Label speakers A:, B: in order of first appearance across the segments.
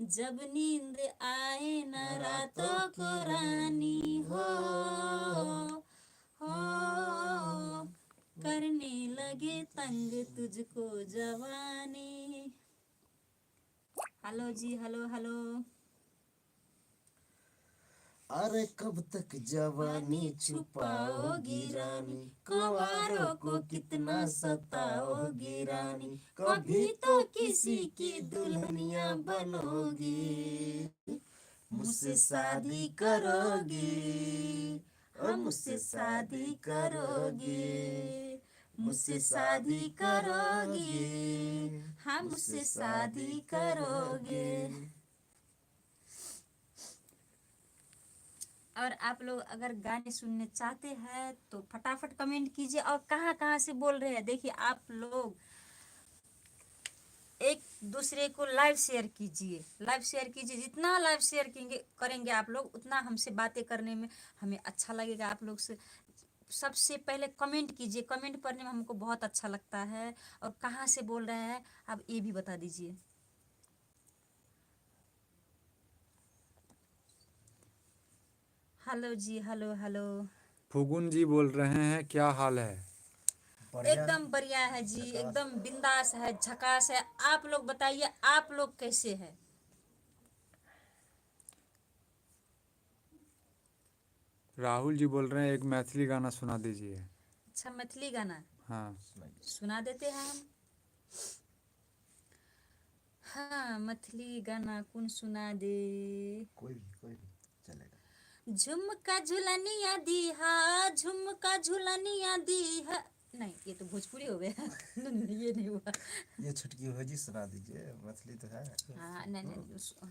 A: जब नींद आए न रातों को रानी हो, हो करने लगे तंग तुझको जवानी। हेलो जी, हेलो हेलो।
B: अरे कब तक जवानी छुपाओगी रानी, कुंवारों को कितना सताओगी रानी, कभी तो किसी की दुल्हनिया बनोगी, मुझसे शादी करोगी, ओ मुझसे शादी करोगी, मुझसे शादी करोगी,
A: हाँ मुझसे शादी करोगे। और आप लोग अगर गाने सुनने चाहते हैं तो फटाफट कमेंट कीजिए। और कहाँ कहाँ से बोल रहे हैं, देखिए आप लोग एक दूसरे को लाइव शेयर कीजिए, लाइव शेयर कीजिए। जितना लाइव शेयर करेंगे आप लोग, उतना हमसे बातें करने में हमें अच्छा लगेगा। आप लोग से सबसे पहले कमेंट कीजिए, कमेंट पढ़ने में हमको बहुत अच्छा लगता है। और कहाँ से बोल रहे हैं आप ये भी बता दीजिए। हेलो जी, हेलो हेलो।
C: फुगुन जी बोल रहे हैं, क्या हाल है?
B: बढ़िया।
A: एकदम बढ़िया है जी,
B: झकास।
A: एकदम बिंदास है, झकास है। आप लोग बताइए, आप लोग कैसे हैं?
C: राहुल जी बोल रहे हैं एक मैथिली गाना सुना दीजिए।
A: अच्छा, मैथिली गाना।
C: हाँ।
B: सुनाइए।
A: सुना देते हैं हम। हाँ, मैथिली गाना कौन सुना दे?
B: कोई भी, कोई भी चलेगा।
A: झुमका झुलनिया दीहा, झुमका झुलनिया दीहा। नहीं, ये तो भोजपुरी हो गया। नहीं, ये नहीं हुआ।
B: ये छुटकी भौजी सुना दीजिए, मैथिली तो है।
A: हाँ, नहीं, नहीं,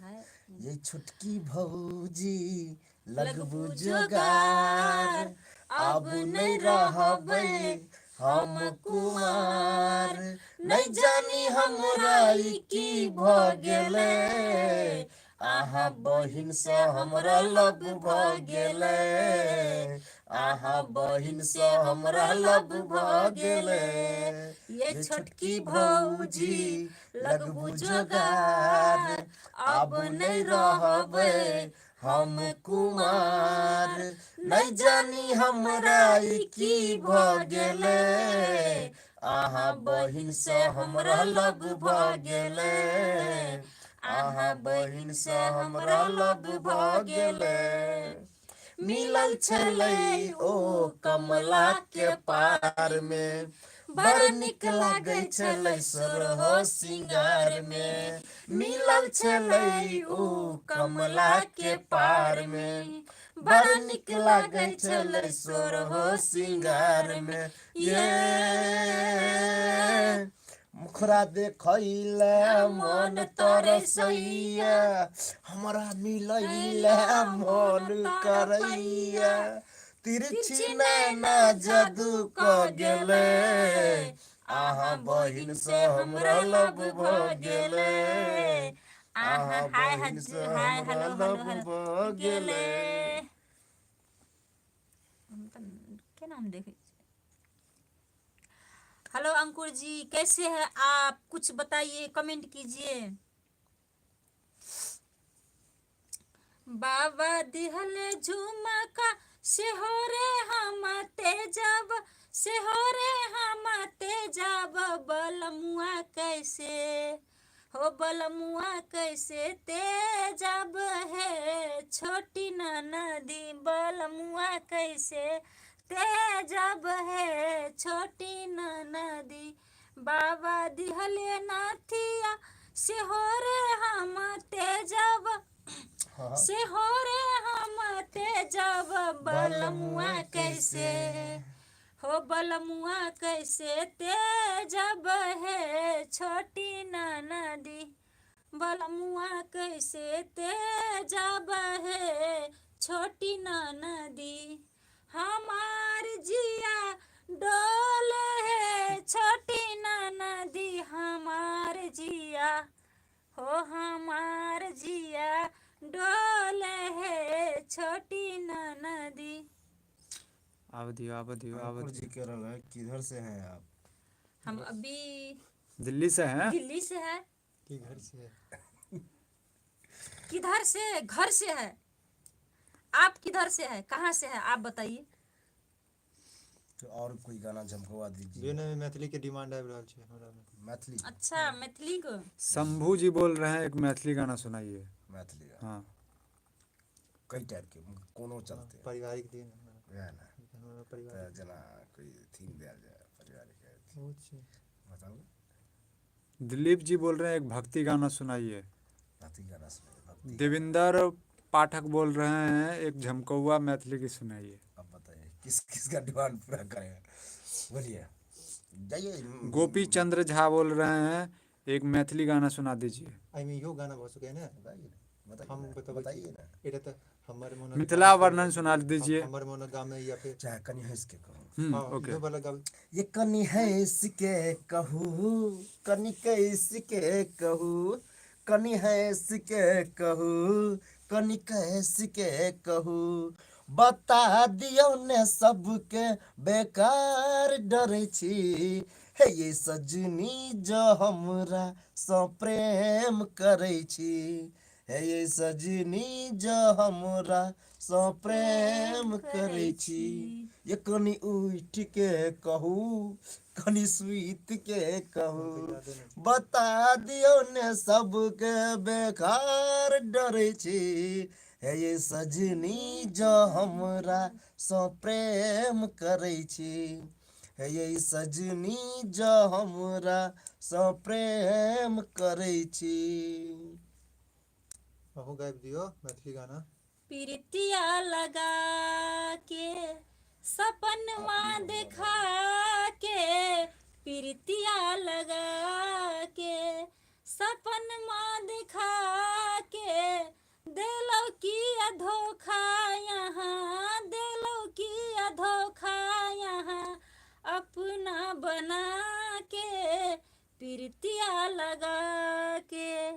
A: है।
B: ये छुटकी भौजी लगबू
A: लगबू
B: जोगार,
A: जोगार,
B: अब
A: अब
B: नहीं
A: नहीं
B: रहबै
A: रहबै
B: हम
A: हम
B: कुमार,
A: कुमार,
B: नहीं जानी हमरा ई की भ गेलै, अहाँ बहिन से हमरा लव भ गेलै, अहाँ बहिन से हमरा लव भ गेलै।
A: ये
B: ये
A: छोटकी भौजी लगबू जोगार,
B: अब
A: अब
B: नहीं
A: नहीं
B: रहबै
A: रहबै
B: हम
A: हम
B: कुमार,
A: कुमार,
B: नहीं जानी हमरा ई की भ गेलै, अहाँ बहिन से हमरा लव भ गेलै, अहाँ बहिन से हमरा लव भ गेलै। मिलल छलै ओ कमला के पार में, बड़ नीक लागै छलै सोरहो सिंगार में, मिलल छलै ओ कमला के पार में, बड़ नीक लागै छलै सोरहो सिंगार में। ये मुखरा देखैले मन तरसैया, हमरा मिलैले मन करैया, तिरछी नैना जादू क गेलै, अहाँ बहिन से हमरा लव भ गेलै,
A: आहा
B: अहाँ
A: हाय
B: बहिन से
A: हाय
B: हमरा
A: हेलो हेलो
B: लव
A: हेलो
B: भ
A: गेलै।
B: गेलै।
A: हम तो क्या नाम देखे। हेलो अंकुर जी, कैसे हैं आप? कुछ बताइए, कमेंट कीजिए। बाबा दिहले झुमका से हो रे हम तेजब, से हो रे हम तेजब, बलमुआ कैसे हो, बलमुआ कैसे तेजब है छोटी ननदी, बलमुआ कैसे तेजब है छोटी ननदी। बाबा दिहले नाथिया से हो रे हम तेजब,
B: हाँ।
A: से हो रे हम तेजब, बलमुआ कैसे हो, बलमुआ कैसे तेजब है छोटी ननदी, बलमुआ कैसे तेजब है छोटी ननदी। हमार जिया डोल है छोटी ननदी, हमार जिया हो, हमार जिया डोल है छोटी ननदी।
C: आब दियो, आब दियो, आब
B: अंकुर
C: दियो।
B: जी कह रहे हैं किधर से हैं आप?
A: हम अभी
C: दिल्ली से हैं।
A: दिल्ली से हैं।
D: किधर से?
A: किधर से? घर से है। आप किधर से है, कहाँ से है, आप बताइए।
B: तो और कोई गाना झमकवा दीजिए।
D: दियौ ने, मैथिली के डिमांड आबि रहल छै हमरा मे।
B: मैथिली।
A: अच्छा, मैथिली को।
C: शंभू जी बोल रहे हैं एक मैथिली गाना सुनाइए।
B: मैथिली गाना?
C: हाँ।
B: कई टाइप के कोनो चलते।
D: पारिवारिक दियौ ने।
B: वएह ने।
D: हमरा
B: तऽ
D: पारिवारिक।
B: जेना कोई थीम देल जाय पारिवारिक।
D: बहुत छै।
B: बताउ।
C: दिलीप जी बोल रहे हैं एक भक्ति गाना सुनाइए।
B: भक्ति गाना सुनाइए, भक्ति।
C: देविंदर पाठक बोल रहे हैं एक झमकौआ मैथिली की सुनाइए।
B: अब बताइए, किस किस का डिमांड पूरा करें? बोलिए, जाइए।
C: गोपी चंद्र झा बोल रहे हैं एक मैथिली गाना सुना दीजिए।
D: एहिमे इहो गाना भऽ सकैए ने?
B: बताइए ना, बताइए
D: हम
B: ना,
D: बतबै छी।
B: बताइए ना।
D: एकटा तऽ हमर मोनक
C: मिथिला
D: गाम।
C: वर्णन सुना दीजिए।
D: हमर मोनक गाम या फेर
B: चाहे कनि हंस के कहू।
C: हम्म।
D: हँ।
C: ओके।
D: इहो वाला गाबै।
B: ये कनि हंस के कहू, कनि कैस के कहू, कनि हंस के कहू, कनि कैस के कहू, बता दियौ ने सबके बेकार डरै छी। हे ये सजनी, जो हमरा सँ प्रेम करै छी, हे ये सजनी, जो हमरा सँ प्रेम करै छी। ये कनि उठि के कहू, कनि सुति के कहू, बता दियौ ने सबके बेकार डरै छी। हे ये सजनी, जो हमरा सँ प्रेम करै छी, हे ये सजनी, जो हमरा सँ प्रेम करै छी।
D: अहूँ गाबि दियौ मैथिली गाना।
A: प्रीतिया लगा के, सपनमा देखा के, प्रीतिया लगा के, सपनमा देखा के, देलो किया धोखा यहाँ, देलो किया धोखा यहाँ, अपना बना के, प्रीतिया लगा के,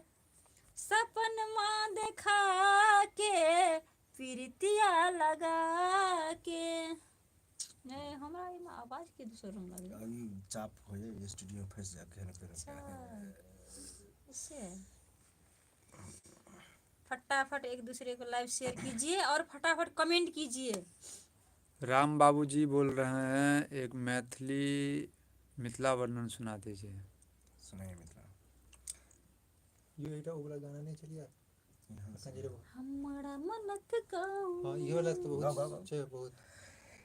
A: सपनमा देखा के, प्रीतिया लगा के। नहीं, हमरा एहिमे आवाज के दोसर रंग लागल।
B: अभी चाप हो जाए, स्टूडियो में फंस जाए केहनो केहनो।
A: अच्छा, ऐसे है। फटाफट एक दूसरे को लाइव शेयर कीजिए और फटाफट कमेंट कीजिए।
C: राम बाबू जी बोल रहे हैं एक मैथिली मिथिला वर्णन सुना दीजिए।
B: सुनाइए मिथिला।
D: यो एकटा ओ वाला गाना नहि छलियै अखन जे रहै?
A: हमरा मनक गाँव।
D: हँ, इहो वाला तऽ
B: गाउ, गाउ, गाउ।
D: बहुत छै, बहुत।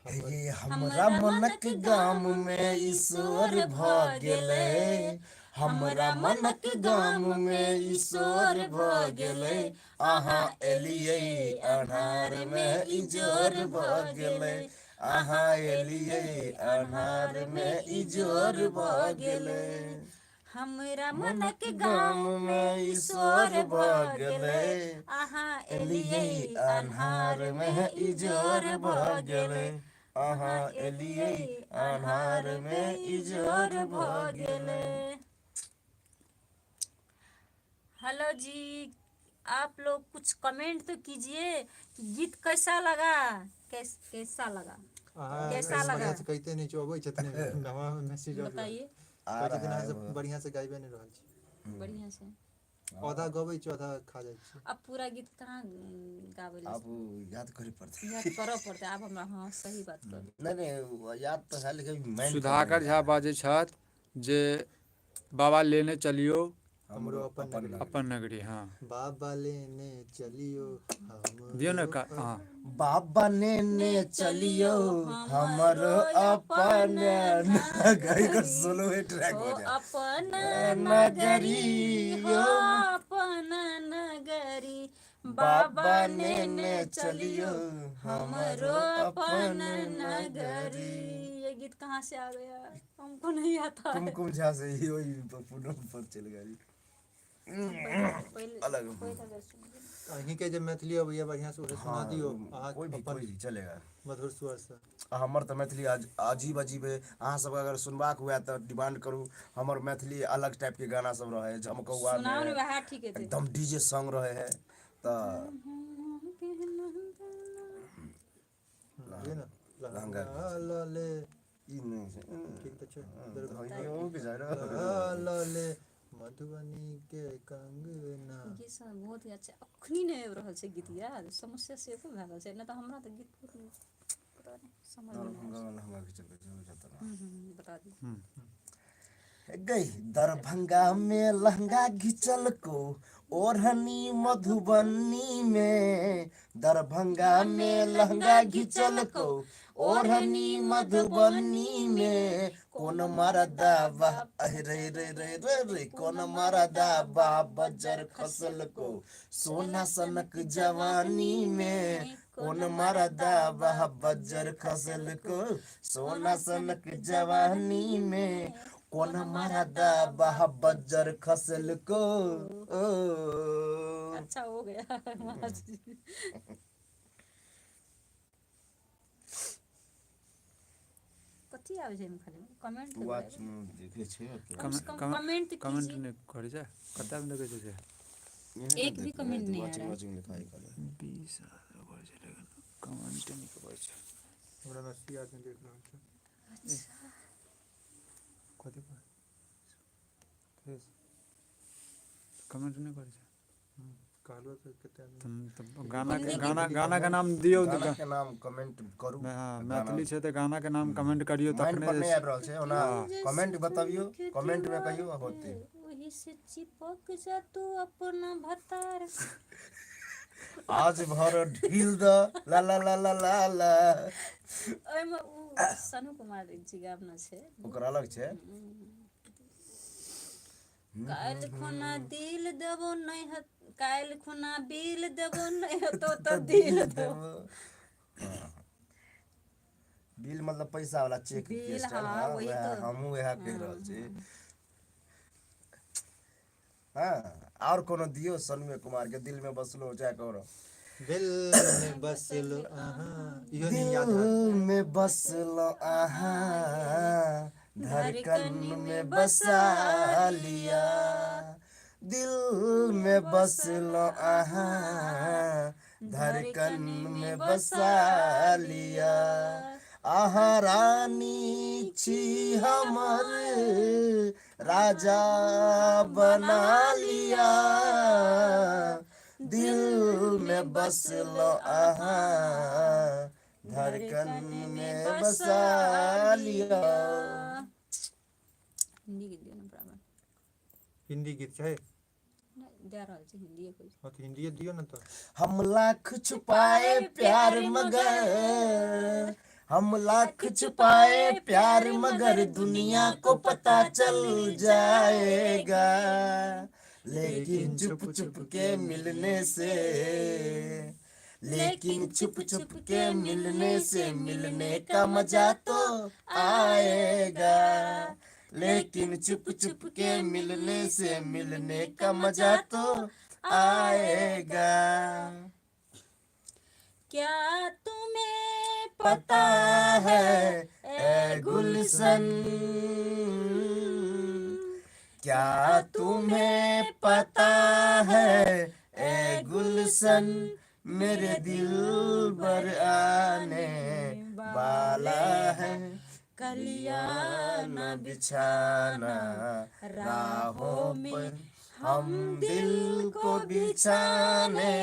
B: हे ये हमरा मनक गाम में ईश्वर भऽ गेलै, हमरा मनक गाम में ईश्वर भऽ गेलै, अहाँ एलियै अन्हार में इजोर भऽ गेलै, अहाँ एलियै अन्हार में इजोर भऽ गेलै।
A: हमरा मनक गाँव में ईश्वर भऽ गेलै, अहाँ
B: एलियै
A: एलियै
B: अन्हार में इजोर भऽ गेलै, अहाँ एलियै अन्हार में इजोर भऽ गेलै।
A: हेलो जी, आप लोग कुछ कमेंट तो कीजिए कि गीत कैसा लगा, कैसा लगा।
D: अहाँ
A: कैसा लगा?
D: बढ़िआँ से कहिते नहि छियै, अबै छथिन हमरा मैसेज।
A: बताइए।
B: आ
D: कहै छथिन
B: रहा
D: अहाँ
B: है
D: सब
B: वो।
D: बढ़िआँ से गाइबे नहि रहल छी।
A: बढ़िया से।
D: आधा गबै छी, आधा खा जाइ छी।
A: अब पूरा गीत कहाँ गाबै ले?
B: आब याद करे पड़तै।
A: याद करऽ पड़तै आब हमरा। हाँ, सही बात कहली।
B: नहीं नहीं, वो याद तो है लेकिन माइंड
C: सुधाकर झा बाजै छथि जे बाबा लेने चलियौ
D: हमरो अपन नगरी।
C: अपन नगरी, हाँ।
D: बाबा लेने चलियो हम।
C: दियौ ने का, हाँ।
B: बाबा नेने चलियो हमरो अपन नगरी का सोलो ट्रैक
A: ओ
B: हो जाए।
A: अपन
B: नगरी
A: नगरी हो, अपन नगरी, बाबा नेने चलियो हमरो अपन नगरी। ये गीत कहाँ से आ गया? हमको नहीं आता है।
B: कुमकुम झा से ही वही पूनम पर चल गई।
A: पहले
B: अलग।
A: पहले बेर सुन।
D: अहीं के जे मैथिली अबैया बढ़िआँ से उहे सुना दियौ अहाँ
B: कोई भी
D: अपन
B: कोई भी चलेगा।
D: मधुर स्वर से।
B: आ हमर तऽ मैथिली अजीब अजीब है। अहाँ सबके अगर सुनबाक हुए तऽ डिमांड करू। हमर मैथिली अलग टाइप के गाना सब रहे झमकौआ
A: सुनाओ ने।
B: में।
A: वएह ठीक हेतै।
B: एकदम डीजे सॉन्ग रहे है तऽ
D: दियौ ने।
B: लहंगा।
D: लहंगा ले।
B: ई नहि छै।
D: ठीक तऽ छै।
B: हँ, इहो के जाइ रहल।
D: लहंगा ले। मधुबनी के कंगना।
A: गीत सब बहुत ही अच्छा अखनी नहि आबि रहल छै गीत यार, समस्या सेहो भए रहल छै, नहि तऽ हमरा तऽ गीत पता नहि समझ नहि
B: दरभंगा
A: आबै
B: में लहंगा घिचल छै।
A: छै। बता दियौ।
B: गई दरभंगा में लहंगा घिचल को ओढ़नी मधुबनी में, दरभंगा में लहंगा घिचल को ओढ़नी मधुबनी में, कोन मरदा बा अहि रे रे रे रे रे, कोन मरदा बा बजर खसल को सोना सनक जवानी में, कोन मरदा बा बजर खसल को सोना सनक जवानी में, कोन मरदा बा बजर खसल को ओ।
A: अच्छा हो गया महाराज जी। कथी आबै छै एहिमे? खाली कमेंट तऽ
B: वाच
A: करू।
B: देखै छै।
A: कम से कम कमेंट
C: कमेंट
A: कीजिए।
C: नहि करै छै, कतऽ मे देखै छै से?
A: एक भी कमेंट नहीं आ रहा है।
B: वाचिंग लिखाइ खाली।
C: 20 करै छै लेकिन कमेंट नहि करै छै।
D: हमरा मे 80 आदमी देख रहल छै।
A: अच्छा।
D: कथी पर फेस?
C: कमेंट नहि करै छै।
D: कहलो तऽ कते आदमी
C: तऽ
D: लेकिन
C: गाना
D: कते
A: हिन्दी
D: आदमी
C: गाना
D: खाली
C: गाना के
D: कमेंट
C: नाम दियौ
B: गाना
C: तऽ
B: के नाम कमेंट करू।
C: हँ,
B: गाना
C: मैथिली छै तऽ गाना के नाम कमेंट करियौ
B: माइंड
C: तखने
B: पर
C: जे
B: नहि
C: छै।
B: आबि रहल छै ओना।
C: हँ।
A: तुम जैसे
B: कमेंट बतबियौ,
A: चुन के
B: कमेंट मे
A: दीवार
B: कहियौ
A: पे
B: होतै।
A: वही से चिपक जा तू अपना भतार।
B: आज भर ढील द ला ला ला ला ला ला।
A: ओहिमे ओ सनु कुमार जी गाबने छै।
B: ओकर अलग छै।
A: काल्हि खुना दिल देबो नहि हेत, काल्हि खुना बिल देबो नहि हेतौ तऽ दिल देबो।
B: हाँ। बिल मतलब पैसा वाला चेक के
A: बिल
B: स्टाइल।
A: हाँ
B: हाँ,
A: वही
B: वएह
A: तो।
B: हमहूँ वएह कहि
A: हाँ
B: रहल छी।
A: हाँ।
B: हँ, आओर कोनो दियौ सनुए कुमार के, दिल में बसलो चाहे करो।
D: दिल में बसलो
A: बसलो
D: अहाँ,
A: अहाँ
D: इहो नहीं याद हैत।
B: दिल में बसलो अहाँ, धड़कन
A: धड़कन
B: में
A: में
B: बसा
A: बसा
B: लिया,
A: लिया,
B: दिल में
A: में
B: बसलो
A: बसलो
B: अहाँ,
A: अहाँ,
B: धड़कन
A: धड़कन
B: में
A: में
B: बसा
A: बसा
B: लिया,
A: लिया,
B: अहाँ रानी छी हमर, राजा बना लिया, दिल में बसलो अहाँ, धड़कन में बसा लिया।
A: हिन्दी गीत दियौ ने बराबर।
D: हिन्दी गीत छै?
A: नहि, दए रहल छै हिन्दीए कोइ।
D: हँ तऽ हिन्दीए दियौ ने तऽ।
B: हम लाख छुपाए प्यार मगर, हम लाख छुपाए प्यार मगर दुनिया को पता चल जाएगा, लेकिन चुप चुप के मिलने से, लेकिन चुप चुप के मिलने से मिलने का मजा तो आएगा, लेकिन चुप चुप के मिलने से मिलने का मजा तो आएगा।
A: क्या तुम्हें
B: पता है ए गुलशन, क्या तुम्हें पता है ए गुलशन, मेरे दिल पर आने वाला है,
A: कलियां
B: न बिछाना राहों
A: में
B: पर, हम दिल को बिछाने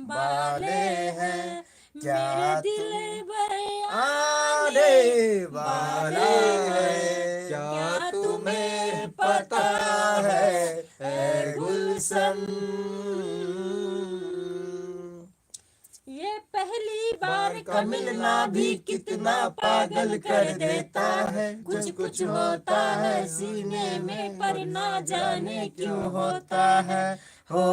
B: वाले हैं, क्या
A: मेरे दिल
B: तुम
A: पर
B: आने वाला है,
D: क्या तुम्हें
B: पता है ए गुलशन।
A: ये पहली बार
B: का मिलना भी कितना पागल कर देता है, कुछ कुछ होता है सीने में
A: पर ना जाने
B: क्यों होता है हो।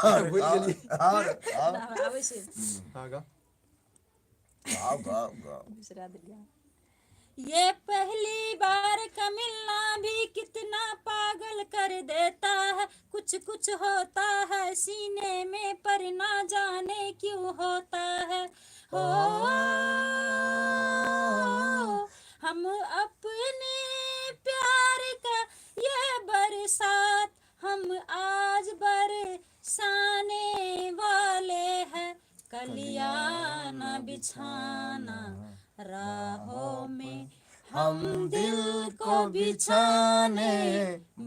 B: और
D: भूलि गेलियै।
B: और और
A: आबै छै।
D: हँ, गा।
B: गाओ गाओ गाओ।
A: बिसरा देलियै। ये पहली बार का मिलना भी कितना पागल कर देता है, कुछ कुछ होता है सीने में पर ना जाने क्यों होता है, हो हम अपने प्यार का ये बरसात हम आज बरसाने वाले हैं, कलियां न बिछाना राहों में
B: हम दिल को बिछाने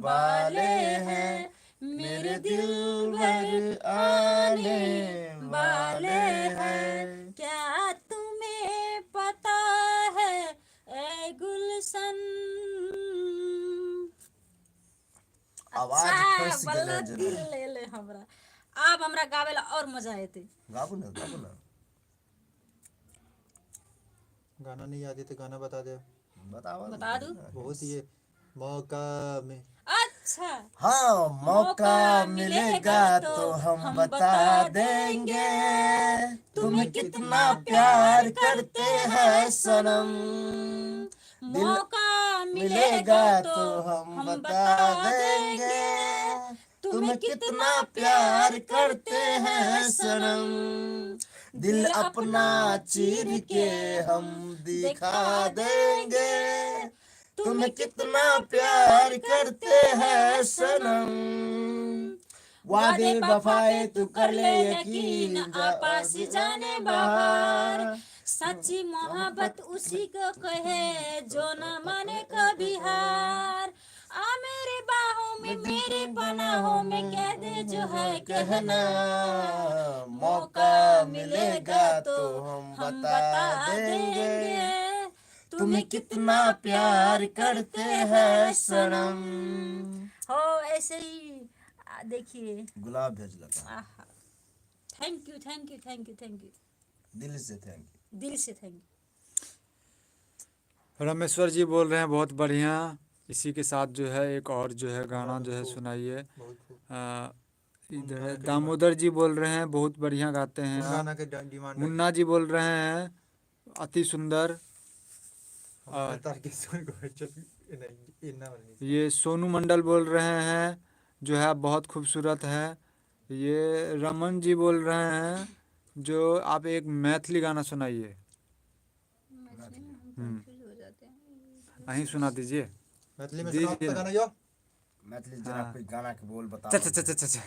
B: वाले हैं, मेरे दिल भर आने वाले हैं।
A: क्या तुम्हें पता है ए गुलशन।
B: आवाज
A: अच्छा,
B: फंस
A: बल्ला
B: गेलै जेना।
A: दिल ले ले हमरा। आब हमरा गाबै ला और मजा एतै।
B: गाबू ने, गाबू ने।
D: गाना नहीं याद है तो गाना बता दे।
B: बताओ।
A: बता दूं?
D: बहुत ये मौका में।
A: अच्छा।
B: हाँ, मौका मिलेगा तो हम बता देंगे तुम्हें कितना प्यार करते हैं सनम। दिल
A: मौका
B: मिलेगा तो हम बता देंगे तुम्हें कितना प्यार करते हैं सनम। दिल अपना चीर के हम दिखा देंगे तुम्हें कितना प्यार करते हैं सनम। वादे वफाए तू कर ले यकीन,
A: आपस जाने बाहर। सच्ची मोहब्बत उसी को कहे जो न माने कभी हार। आ मेरे बाहों में, मेरे पनाहों में कह दे जो है
B: कहना। मौका मिलेगा तो हम बता देंगे तुम्हें कितना प्यार करते हैं सनम।
A: हो ऐसे ही देखिए।
B: गुलाब भेजलक।
A: आहा, thank you, thank you, thank you, thank you.
B: दिल से thank you.
A: दिल से thank you.
C: Rameshwar जी बोल रहे हैं बहुत बढ़िया। इसी के साथ जो है एक और जो है गाना जो है सुनाइए।
D: बहुत खूब।
C: इधर है
D: गाना के
C: दामोदर जी बोल रहे हैं बहुत बढ़िया गाते हैं
D: कौन
C: आप।
D: गाना के डिमांड?
C: मुन्ना जी बोल रहे हैं अति सुंदर। और
D: तारकेश्वर को इन्ना वाली।
C: ये सोनू मंडल बोल रहे हैं जो है बहुत खूबसूरत है। ये रमन जी बोल रहे हैं जो आप एक मैथिली गाना सुनाइए।
A: हो जाते हैं।
C: अहीं सुना दीजिए।
D: मैथिली में
C: जी,
D: सुनाओ
C: जी।
D: तो गाना यो।
B: मैथिली जरा
C: हाँ।
B: कोई गाना के बोल बताओ।
C: चा चा चा चा चा।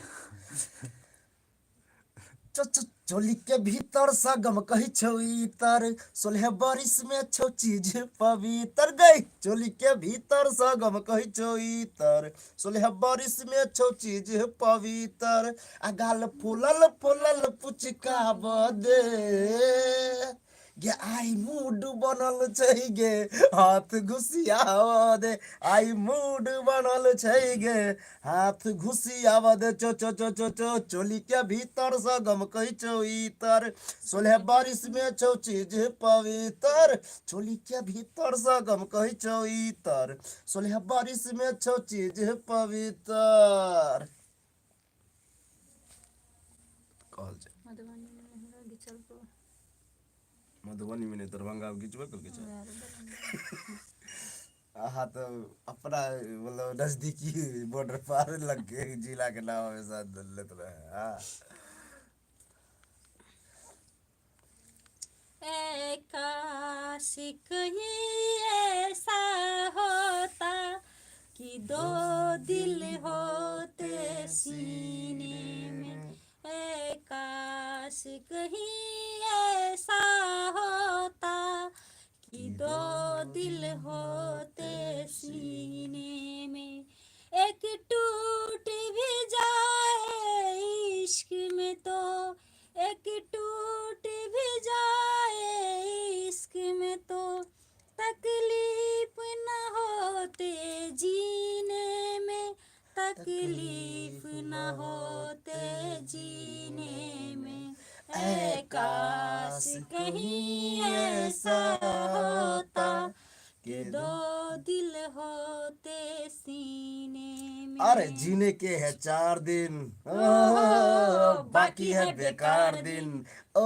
B: च चोली के भीतर सगम कही छौ इतर, 16 बरिस में छौ चीज पवित्र गई। चोली के भीतर सगम कही छौ इतर, 16 बरिस में छौ चीज पवित्र। आ गाल फूलल फूलल पुचका बदे गे, आई मूड बनल छै गे हाथ घुसियाव दे। आई मूड बनल छै गे हाथ घुसियाव दे। चो चो चो चो चो चोली के भीतर सगम कही छौ इतर, 16 बरिस में छौ चीज पवित्र। चोली के भीतर सगम कही छौ इतर, 16 बरिस में छौ चीज पवित्र। कहल जाय।
A: मधुबनी में हमरा घिचल को।
B: मधुबनी में नहीं, दरभंगा में घिचबे कल छै। अहाँ तो अपना मतलब नजदीकी बॉर्डर पार लग के जिला के नाम हमेशा लेते रहे। हाँ।
A: ऐ काश कहीं ऐसा होता कि दो दिल होते सीने में। ऐ काश कहीं ऐसा होता कि दो दिल होते सीने में। एक टूट भी जाए इश्क में तो, एक टूट भी जाए इश्क में तो तकलीफ न होते जीने में, तकलीफ न होते जीने में। ऐ काश कहीं ऐसा होता
B: कि
A: दो दिल होते सीने में।
B: अरे जीने के है 4 दिन, ओ, बाकी है बेकार दिन। ओ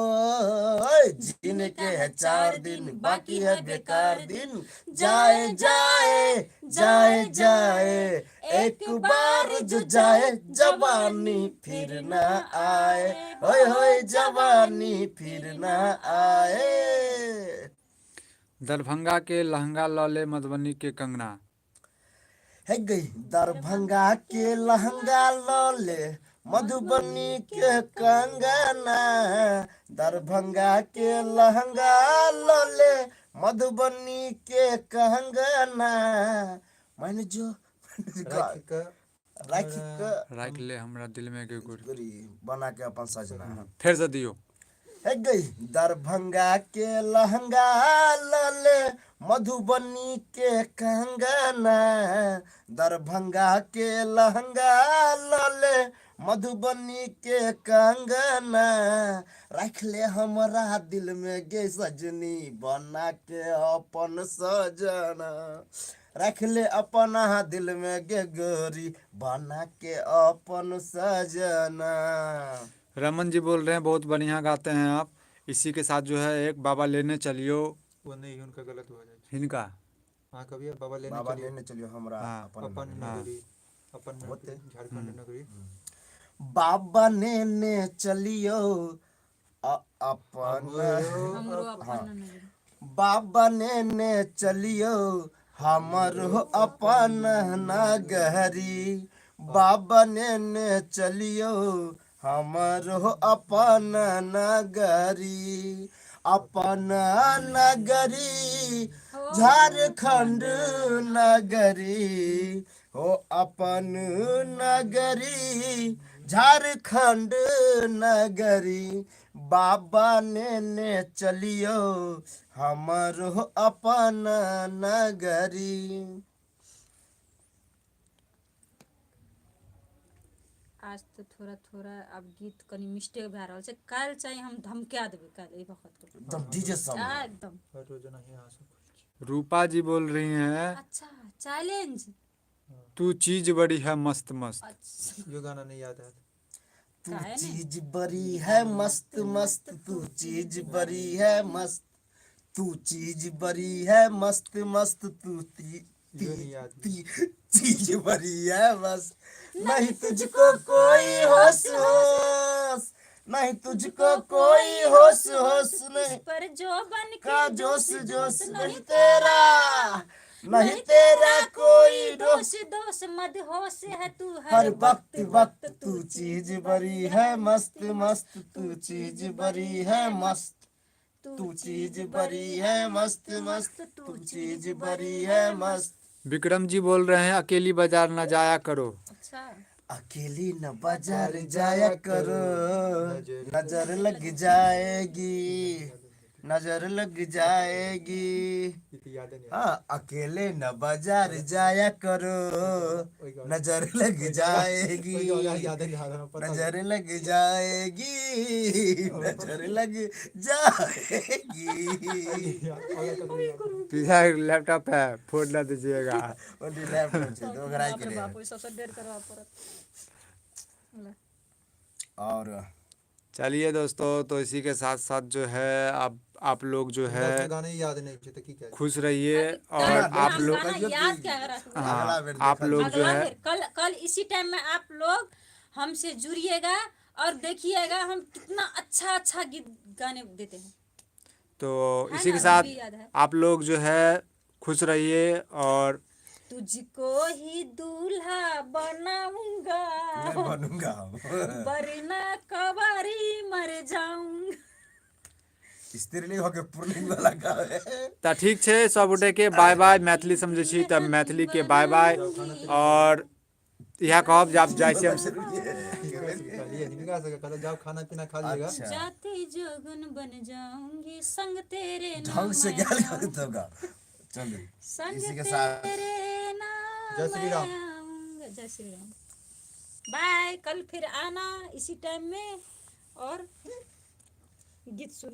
B: जीने के है 4 दिन, बाकी है बेकार दिन। जाए जाए जाए जाए एक बार जो जाए जवानी फिर ना आए। होय होय जवानी फिर ना आए।
C: दरभंगा के लहंगा ल ले मधुबनी के कंगना।
B: है गई दरभंगा के लहंगा ल ले मधुबनी के कंगना। दरभंगा के लहंगा ल ले मधुबनी के कंगना, मैंने जो
D: राखि कऽ
B: राखि कऽ
C: राखि ले हमरा दिल में के गोरी।
B: गोरी बना के अपन सजना।
C: फेर से दियौ।
B: हे गई, दरभंगा के लहंगा लले मधुबनी के कंगना, दरभंगा के लहंगा लले मधुबनी के कंगना, राख ले हमरा दिल में गे सजनी बना के अपन सजना, राख ले अपना दिल में गे गोरी बना के अपन सजना।
C: रमन जी बोल रहे हैं बहुत बढ़िया गाते हैं आप। इसी के साथ जो है एक बाबा लेने चलियो।
D: ओ नहि, हुनका गलत भऽ जाइ छै।
C: हिनका
D: अहाँ कभी बाबा लेने
B: बाबा
D: चलियो।
B: लेने चलियो हमरा
C: हाँ।
B: अपन
D: अपन नगरी, अपन
B: होते।
D: नगरी, झारखंड नगरी।
B: बाबा नेने चलियो अपन
A: हमरो अपन नगरी।
B: बाबा नेने चलियो हमरो अपन नगरी, बाबा नेने चलियो हमरो अपन नगरी, अपन नगरी झारखंड नगरी, हो अपन नगरी झारखंड नगरी, बाबा नेने चलियो हमरो अपन नगरी।
A: आज तऽ थोड़ा थोड़ा आब गीत कनि मिस्टेक भए रहल छै। काल्हि चाही हम धमका देबै काल्हि एहि वक्त
B: एकदम डीजे सब।
A: एकदम।
D: हर रोज एनाही अहाँ सब खुश छी।
C: रूपा जी बोल रही हैं
A: अच्छा, चैलेंज।
C: तू चीज बड़ी है मस्त मस्त।
A: अच्छा।
D: यो गाना नहि याद हैत।
B: तू
A: काहे ने?
B: चीज बड़ी है मस्त मस्त, तू चीज बड़ी है मस्त, तू चीज बड़ी है मस्त मस्त, तू ती, ती,
D: यो नहीं याद।
B: ती, चीज बड़ी है मस्त, नहीं तुझको कोई होश होश, नहीं तुझको कोई होश होश नहीं
A: इस पर जो बन
B: का जोश जोश नहीं तेरा, नहीं तेरा कोई दोष
A: दोष दोष मदहोश है तू
B: हर वक्त वक्त, तू चीज बड़ी है मस्त मस्त, तू चीज बड़ी है मस्त, तू चीज बड़ी है मस्त मस्त, तू चीज बड़ी है मस्त।
C: विक्रम जी बोल रहे हैं अकेली बाजार ना जाया करो।
A: अच्छा।
B: अकेली न बाजार जाया करो, नजर लग जाएगी, नजर लग जाएगी।
D: ई तऽ यादे नहि।
B: हाँ, अकेले न बाजार जाया करो, नजर लग जाएगी,
D: ओहि गाना यादे नहि आबि रहल, पता नहि।
B: नजर लग जाएगी, नजर लग जाएगी।
D: अगर ककरो याद
C: पीछा एक लैपटॉप है, फोड़ ना दीजिएगा।
B: ओनली लैपटॉप छै तऽ ओकरा
A: बाप
B: के
A: रे
B: लेल।
A: बाप, ओहि सबसँ डेर करबा पड़त।
B: और
C: चलिए दोस्तों, तो इसी के साथ साथ जो है आप लोग जो
D: हमरा
C: है
D: सबके गाना ही याद नहीं छै तऽ की कहे।
C: खुश रहिए और
A: गाना
C: आप लोग
A: गाना याद क्या रखबै?
C: हाँ,
B: अगला बेर
C: आप
B: देखल
C: लोग जो
A: अगला
C: है
A: बेर कल कल इसी टाइम में आप लोग हमसे जुड़िएगा और देखिएगा हम कितना अच्छा अच्छा गीत गाने देते हैं।
C: तो
A: है
C: इसी के
A: ना,
C: साथ
A: अभी याद है।
C: आप लोग जो है खुश रहिए और
A: तुझको ही दूल्हा बनाऊंगा,
B: मैं बनूंगा हम।
A: वरना कबारी मर जाऊंगा।
B: स्त्रीलिंग होके पुरलिंग वाला गावे।
C: तऽ ठीक छै, सब गोटेके बाय बाय। मैथिली समझै छी तऽ मैथिलीके बाय बाय। और इएह कहब जे आब जाइ छी हम।
D: कहलिए हिनका सबके कहलक जाओ खाना पीना खा लीजिएगा।
B: अच्छा।
A: जाते जोगन बन जाऊंगी संग तेरे ना
B: ढंग से
A: मैं
B: गाल
A: जाऊं।
B: कर तो गा। चलो
A: संग
B: इसी के साथ
A: तेरे ना
D: जय श्री
A: मैं
D: राम।
A: आऊंगा। जय श्री राम, बाय। कल फिर आना इसी टाइम में और गीत सुनना।